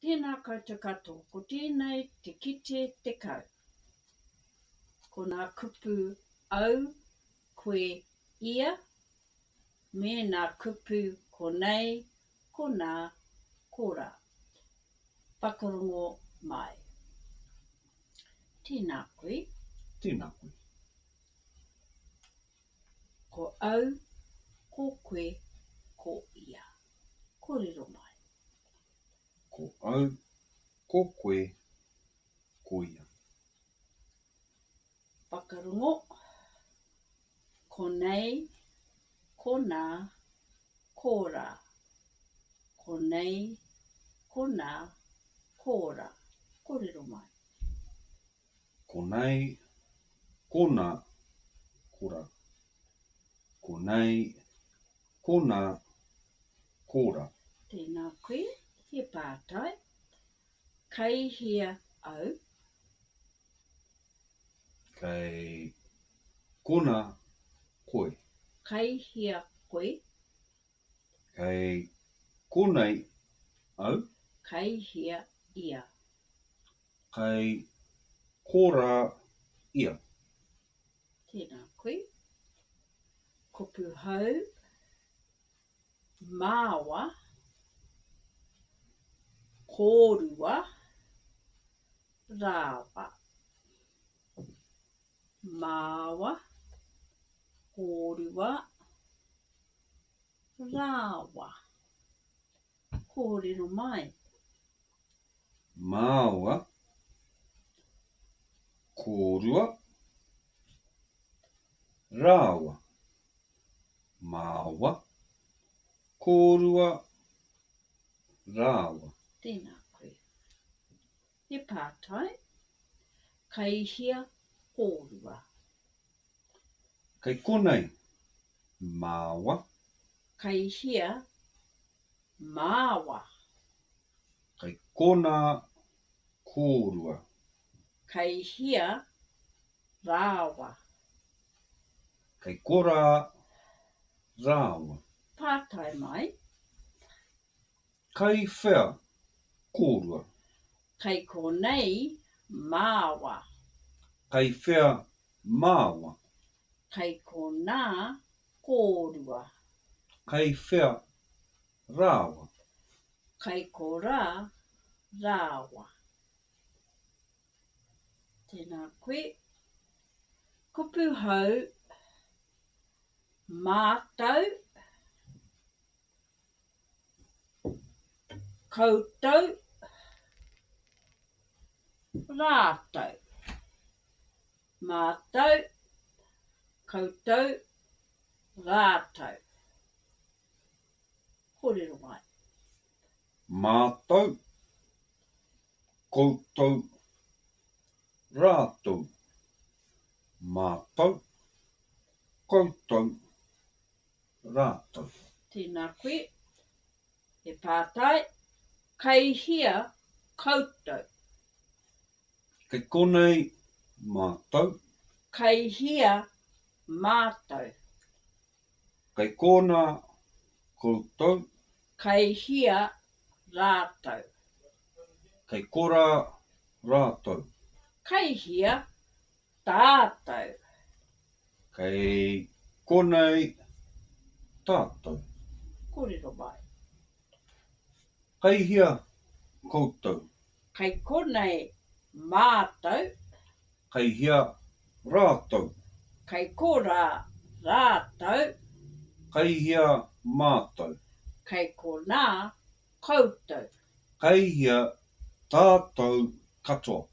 Tēnā koutou katoa, ko tēnei te kite 10. Ko nā kupu au, koe, ia, me nā kupu konei, konā, korā. Whakarongo mai. Tēnā koe. Tēnā koe. Ko au, ko koe, ko ia. Kōrero mai. Ko au, ko koe, ko ia. Whakarongo, Konei, konā, korā. Konei, konā, korā. Kōrero mai. Konei, konā, korā. Konei, konā, kōrā. Tēnā koe, he pātai. Kei hea au? Kei konā koe. Kei hea koe? Kei konei au. Kei hea ia? Kei korā ia. Tēnā koe. Kupu hou, māua, kōrua, rāua. Māua, kōrua, rāua. Kōrero mai. Māua, kōrua, rāua. Māua, kōrua, rāua. Tēnā koe. He pātai, Kei hea kōrua? Kei konei māua. Kei hea māua? Kei konā kōrua. Kei hea rāua? Kei korā rāua. Pātai mai. Kei whea kōrua? Kei konei māua. Kei whea māua? Kei konā kōrua. Kei whea rāua? Kei korā rāua. Tēnā koe. Kupu hou, mātau. Koutou, rātou. Mātou, koutou, rātou. Kōrero mai. Mātou, koutou, rātou. Mātou, koutou, rātou. Tēnā koe. He pātai, Kei hea koutou? Kei konei mātou. Kei hea mātou? Kei konā koutou. Kei hea rātou? Kei korā rātou. Kei hea tātou? Kei konei tātou. Kōrero mai. Kei hea koutou? Kei konei mātou. Kei hea rātou? Kei korā rātou. Kei hea mātou? Kei konā koutou. Kei hea tātou katoa?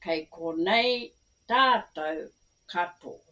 Kei konei tātou katoa.